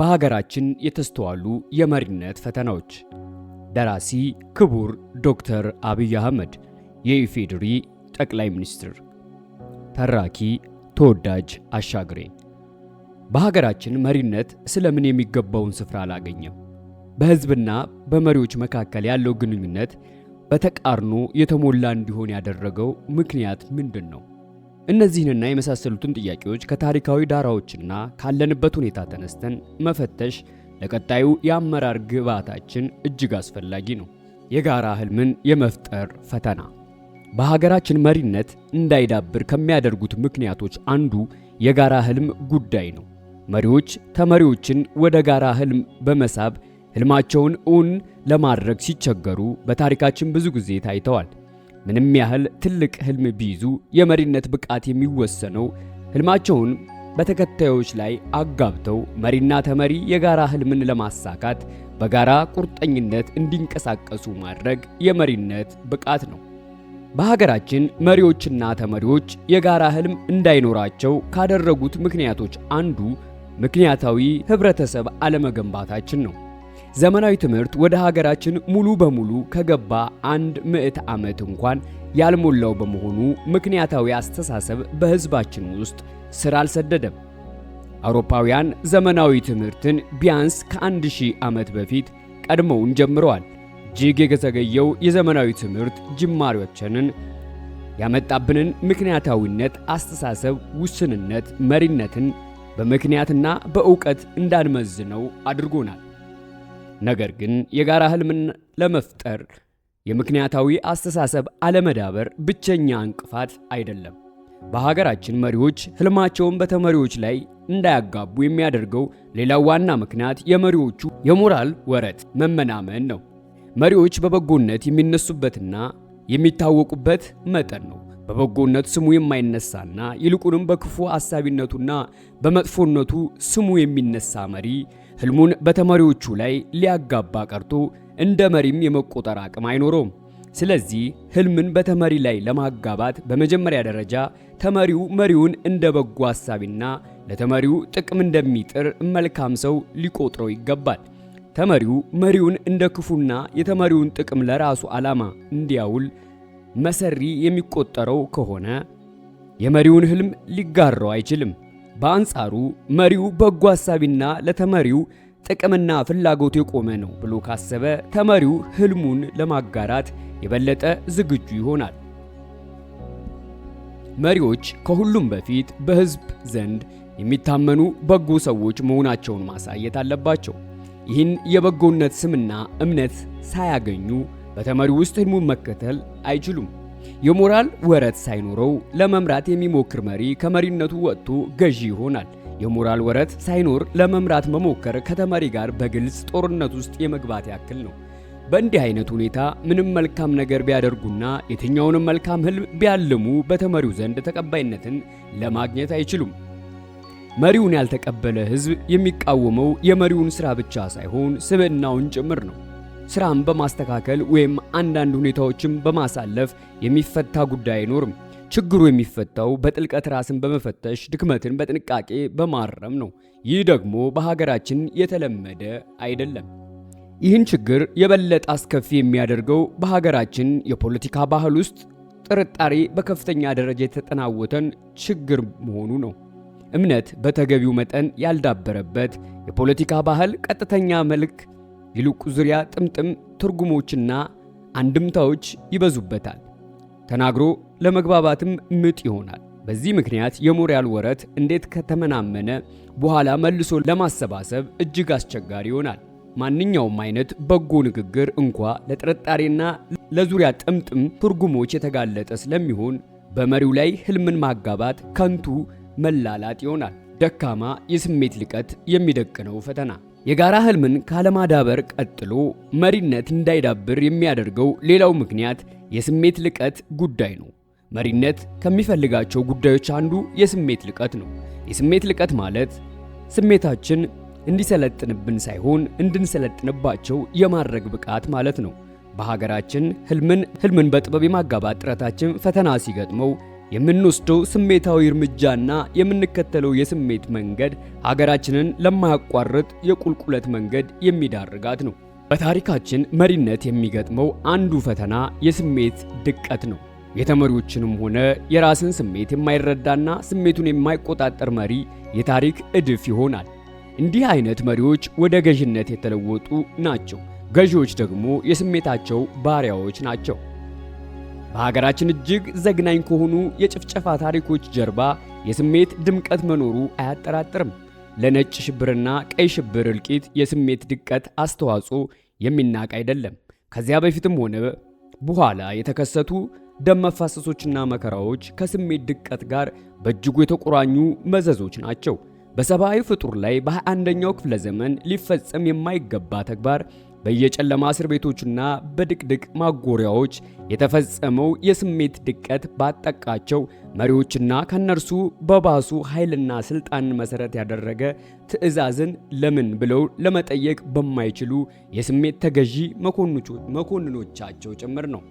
በሀገራችን የተስተዋሉ የመሪነት ፈተናዎች። ደራሲ ክቡር ዶክተር አብይ አህመድ፣ የኢፌዴሪ ጠቅላይ ሚኒስትር። ተራኪ ተወዳጅ አሻግሬ። በሀገራችን መሪነት ስለምን የሚገባውን ስፍራ አላገኘም? በሕዝብና በመሪዎች መካከል ያለው ግንኙነት በተቃርኖ የተሞላ እንዲሆን ያደረገው ምክንያት ምንድን ነው? እነዚህንና የመሳሰሉትን ጥያቄዎች ከታሪካዊ ዳራዎችና ካለንበት ሁኔታ ተነስተን መፈተሽ ለቀጣዩ የአመራር ግብዓታችን እጅግ አስፈላጊ ነው። የጋራ ህልምን የመፍጠር ፈተና። በሀገራችን መሪነት እንዳይዳብር ከሚያደርጉት ምክንያቶች አንዱ የጋራ ህልም ጉዳይ ነው። መሪዎች ተመሪዎችን ወደ ጋራ ህልም በመሳብ ህልማቸውን እውን ለማድረግ ሲቸገሩ በታሪካችን ብዙ ጊዜ ታይተዋል። ምንም ያህል ትልቅ ህልም ቢይዙ የመሪነት ብቃት የሚወሰነው ህልማቸውን በተከታዮች ላይ አጋብተው መሪና ተመሪ የጋራ ህልምን ለማሳካት በጋራ ቁርጠኝነት እንዲንቀሳቀሱ ማድረግ የመሪነት ብቃት ነው። በሀገራችን መሪዎችና ተመሪዎች የጋራ ህልም እንዳይኖራቸው ካደረጉት ምክንያቶች አንዱ ምክንያታዊ ህብረተሰብ አለመገንባታችን ነው። ዘመናዊ ትምህርት ወደ ሀገራችን ሙሉ በሙሉ ከገባ 100 ዓመት እንኳን ያልሞላው በመሆኑ ምክንያታዊ አስተሳሰብ በህዝባችን ውስጥ ስር አልሰደደም። አውሮፓውያን ዘመናዊ ትምህርትን ቢያንስ ከ1000 ዓመት በፊት ቀድመውን ጀምረዋል። እጅግ የዘገየው የዘመናዊ ትምህርት ጅማሬዎችንን ያመጣብንን ምክንያታዊነት አስተሳሰብ ውስንነት መሪነትን በምክንያትና በእውቀት እንዳንመዝነው አድርጎናል። ነገር ግን የጋራ ህልምን ለመፍጠር የምክንያታዊ አስተሳሰብ አለመዳበር ብቸኛ እንቅፋት አይደለም። በሀገራችን መሪዎች ህልማቸውን በተመሪዎች ላይ እንዳያጋቡ የሚያደርገው ሌላው ዋና ምክንያት የመሪዎቹ የሞራል ወረት መመናመን ነው። መሪዎች በበጎነት የሚነሱበትና የሚታወቁበት መጠን ነው። በበጎነት ስሙ የማይነሳና ይልቁንም በክፉ አሳቢነቱና በመጥፎነቱ ስሙ የሚነሳ መሪ ህልሙን በተመሪዎቹ ላይ ሊያጋባ ቀርቶ እንደ መሪም የመቆጠር አቅም አይኖረውም። ስለዚህ ህልምን በተመሪ ላይ ለማጋባት በመጀመሪያ ደረጃ ተመሪው መሪውን እንደ በጎ አሳቢና ለተመሪው ጥቅም እንደሚጥር መልካም ሰው ሊቆጥረው ይገባል። ተመሪው መሪውን እንደ ክፉና የተመሪውን ጥቅም ለራሱ ዓላማ እንዲያውል መሰሪ የሚቆጠረው ከሆነ የመሪውን ህልም ሊጋራው አይችልም። በአንጻሩ መሪው በጎ አሳቢና ለተመሪው ጥቅምና ፍላጎት የቆመ ነው ብሎ ካሰበ ተመሪው ህልሙን ለማጋራት የበለጠ ዝግጁ ይሆናል። መሪዎች ከሁሉም በፊት በህዝብ ዘንድ የሚታመኑ በጎ ሰዎች መሆናቸውን ማሳየት አለባቸው። ይህን የበጎነት ስምና እምነት ሳያገኙ በተመሪው ውስጥ ህልሙን መከተል አይችሉም። የሞራል ወረት ሳይኖረው ለመምራት የሚሞክር መሪ ከመሪነቱ ወጥቶ ገዢ ይሆናል። የሞራል ወረት ሳይኖር ለመምራት መሞከር ከተመሪ ጋር በግልጽ ጦርነት ውስጥ የመግባት ያክል ነው። በእንዲህ አይነት ሁኔታ ምንም መልካም ነገር ቢያደርጉና የትኛውንም መልካም ህልም ቢያልሙ በተመሪው ዘንድ ተቀባይነትን ለማግኘት አይችሉም። መሪውን ያልተቀበለ ህዝብ የሚቃወመው የመሪውን ስራ ብቻ ሳይሆን ስብዕናውን ጭምር ነው። ስራን በማስተካከል ወይም አንዳንድ ሁኔታዎችን በማሳለፍ የሚፈታ ጉዳይ አይኖርም። ችግሩ የሚፈታው በጥልቀት ራስን በመፈተሽ ድክመትን በጥንቃቄ በማረም ነው። ይህ ደግሞ በሀገራችን የተለመደ አይደለም። ይህን ችግር የበለጠ አስከፊ የሚያደርገው በሀገራችን የፖለቲካ ባህል ውስጥ ጥርጣሬ በከፍተኛ ደረጃ የተጠናወተን ችግር መሆኑ ነው። እምነት በተገቢው መጠን ያልዳበረበት የፖለቲካ ባህል ቀጥተኛ መልክ ይልቁ ዙሪያ ጥምጥም ትርጉሞችና አንድምታዎች ይበዙበታል። ተናግሮ ለመግባባትም ምጥ ይሆናል። በዚህ ምክንያት የሞራል ወረት እንዴት ከተመናመነ በኋላ መልሶ ለማሰባሰብ እጅግ አስቸጋሪ ይሆናል። ማንኛውም አይነት በጎ ንግግር እንኳ ለጥርጣሬና ለዙሪያ ጥምጥም ትርጉሞች የተጋለጠ ስለሚሆን በመሪው ላይ ህልምን ማጋባት ከንቱ መላላጥ ይሆናል። ደካማ የስሜት ልቀት የሚደቅነው ፈተና። የጋራ ህልምን ካለማዳበር ቀጥሎ መሪነት እንዳይዳብር የሚያደርገው ሌላው ምክንያት የስሜት ልቀት ጉዳይ ነው። መሪነት ከሚፈልጋቸው ጉዳዮች አንዱ የስሜት ልቀት ነው። የስሜት ልቀት ማለት ስሜታችን እንዲሰለጥንብን ሳይሆን እንድንሰለጥንባቸው የማድረግ ብቃት ማለት ነው። በሀገራችን ህልምን በጥበብ የማጋባት ጥረታችን ፈተና ሲገጥመው የምንወስደው ስሜታዊ እርምጃና የምንከተለው የስሜት መንገድ ሀገራችንን ለማያቋርጥ የቁልቁለት መንገድ የሚዳርጋት ነው። በታሪካችን መሪነት የሚገጥመው አንዱ ፈተና የስሜት ድቀት ነው። የተመሪዎችንም ሆነ የራስን ስሜት የማይረዳና ስሜቱን የማይቆጣጠር መሪ የታሪክ እድፍ ይሆናል። እንዲህ አይነት መሪዎች ወደ ገዥነት የተለወጡ ናቸው። ገዢዎች ደግሞ የስሜታቸው ባሪያዎች ናቸው። በሀገራችን እጅግ ዘግናኝ ከሆኑ የጭፍጨፋ ታሪኮች ጀርባ የስሜት ድምቀት መኖሩ አያጠራጥርም። ለነጭ ሽብርና ቀይ ሽብር እልቂት የስሜት ድቀት አስተዋጽኦ የሚናቅ አይደለም። ከዚያ በፊትም ሆነ በኋላ የተከሰቱ ደም መፋሰሶችና መከራዎች ከስሜት ድቀት ጋር በእጅጉ የተቆራኙ መዘዞች ናቸው። በሰብአዊ ፍጡር ላይ በ21ኛው ክፍለ ዘመን ሊፈጸም የማይገባ ተግባር በየጨለማ እስር ቤቶችና በድቅድቅ ማጎሪያዎች የተፈጸመው የስሜት ድቀት ባጠቃቸው መሪዎችና ከነርሱ በባሱ ኃይልና ስልጣንን መሰረት ያደረገ ትዕዛዝን ለምን ብለው ለመጠየቅ በማይችሉ የስሜት ተገዢ መኮንኖቻቸው ጭምር ነው።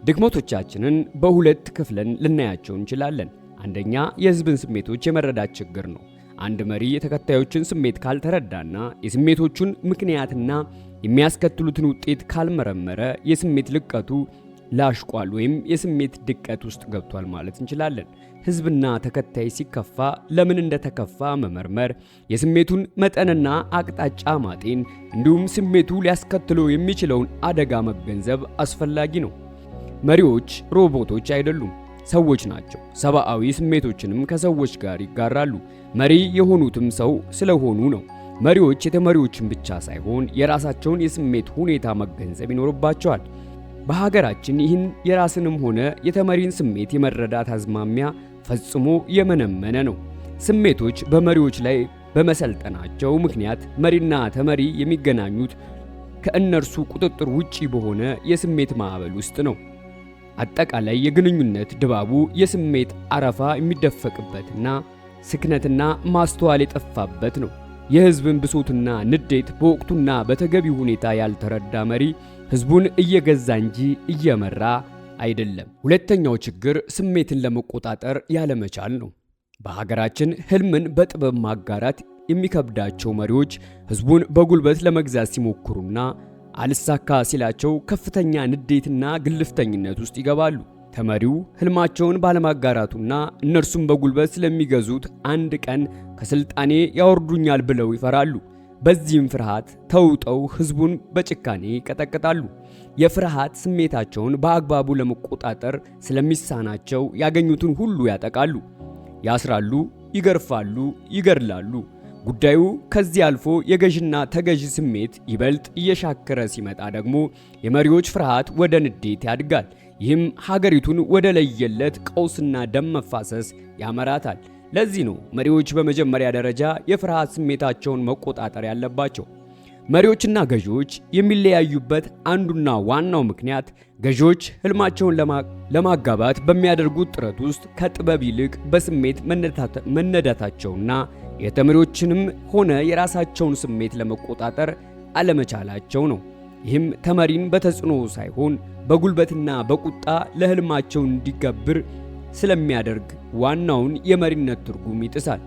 ድክመቶቻችንን በሁለት ክፍለን ልናያቸው እንችላለን። አንደኛ፣ የሕዝብን ስሜቶች የመረዳት ችግር ነው። አንድ መሪ የተከታዮችን ስሜት ካልተረዳና የስሜቶቹን ምክንያትና የሚያስከትሉትን ውጤት ካልመረመረ የስሜት ልቀቱ ላሽቋል ወይም የስሜት ድቀት ውስጥ ገብቷል ማለት እንችላለን። ሕዝብና ተከታይ ሲከፋ ለምን እንደተከፋ መመርመር፣ የስሜቱን መጠንና አቅጣጫ ማጤን፣ እንዲሁም ስሜቱ ሊያስከትለው የሚችለውን አደጋ መገንዘብ አስፈላጊ ነው። መሪዎች ሮቦቶች አይደሉም፣ ሰዎች ናቸው። ሰብአዊ ስሜቶችንም ከሰዎች ጋር ይጋራሉ። መሪ የሆኑትም ሰው ስለሆኑ ነው። መሪዎች የተመሪዎችን ብቻ ሳይሆን የራሳቸውን የስሜት ሁኔታ መገንዘብ ይኖርባቸዋል። በሀገራችን ይህን የራስንም ሆነ የተመሪን ስሜት የመረዳት አዝማሚያ ፈጽሞ የመነመነ ነው። ስሜቶች በመሪዎች ላይ በመሰልጠናቸው ምክንያት መሪና ተመሪ የሚገናኙት ከእነርሱ ቁጥጥር ውጪ በሆነ የስሜት ማዕበል ውስጥ ነው። አጠቃላይ የግንኙነት ድባቡ የስሜት አረፋ የሚደፈቅበትና ስክነትና ማስተዋል የጠፋበት ነው። የሕዝብን ብሶትና ንዴት በወቅቱና በተገቢው ሁኔታ ያልተረዳ መሪ ሕዝቡን እየገዛ እንጂ እየመራ አይደለም። ሁለተኛው ችግር ስሜትን ለመቆጣጠር ያለመቻል ነው። በሀገራችን ህልምን በጥበብ ማጋራት የሚከብዳቸው መሪዎች ሕዝቡን በጉልበት ለመግዛት ሲሞክሩና አልሳካ ሲላቸው ከፍተኛ ንዴትና ግልፍተኝነት ውስጥ ይገባሉ። ተመሪው ህልማቸውን ባለማጋራቱና እነርሱም በጉልበት ስለሚገዙት አንድ ቀን ከስልጣኔ ያወርዱኛል ብለው ይፈራሉ። በዚህም ፍርሃት ተውጠው ህዝቡን በጭካኔ ይቀጠቅጣሉ። የፍርሃት ስሜታቸውን በአግባቡ ለመቆጣጠር ስለሚሳናቸው ያገኙትን ሁሉ ያጠቃሉ፣ ያስራሉ፣ ይገርፋሉ፣ ይገድላሉ። ጉዳዩ ከዚህ አልፎ የገዥና ተገዢ ስሜት ይበልጥ እየሻከረ ሲመጣ ደግሞ የመሪዎች ፍርሃት ወደ ንዴት ያድጋል። ይህም ሀገሪቱን ወደ ለየለት ቀውስና ደም መፋሰስ ያመራታል። ለዚህ ነው መሪዎች በመጀመሪያ ደረጃ የፍርሃት ስሜታቸውን መቆጣጠር ያለባቸው። መሪዎችና ገዢዎች የሚለያዩበት አንዱና ዋናው ምክንያት ገዢዎች ህልማቸውን ለማጋባት በሚያደርጉት ጥረት ውስጥ ከጥበብ ይልቅ በስሜት መነዳታቸውና የተመሪዎችንም ሆነ የራሳቸውን ስሜት ለመቆጣጠር አለመቻላቸው ነው። ይህም ተመሪን በተጽዕኖ ሳይሆን በጉልበትና በቁጣ ለህልማቸው እንዲገብር ስለሚያደርግ ዋናውን የመሪነት ትርጉም ይጥሳል።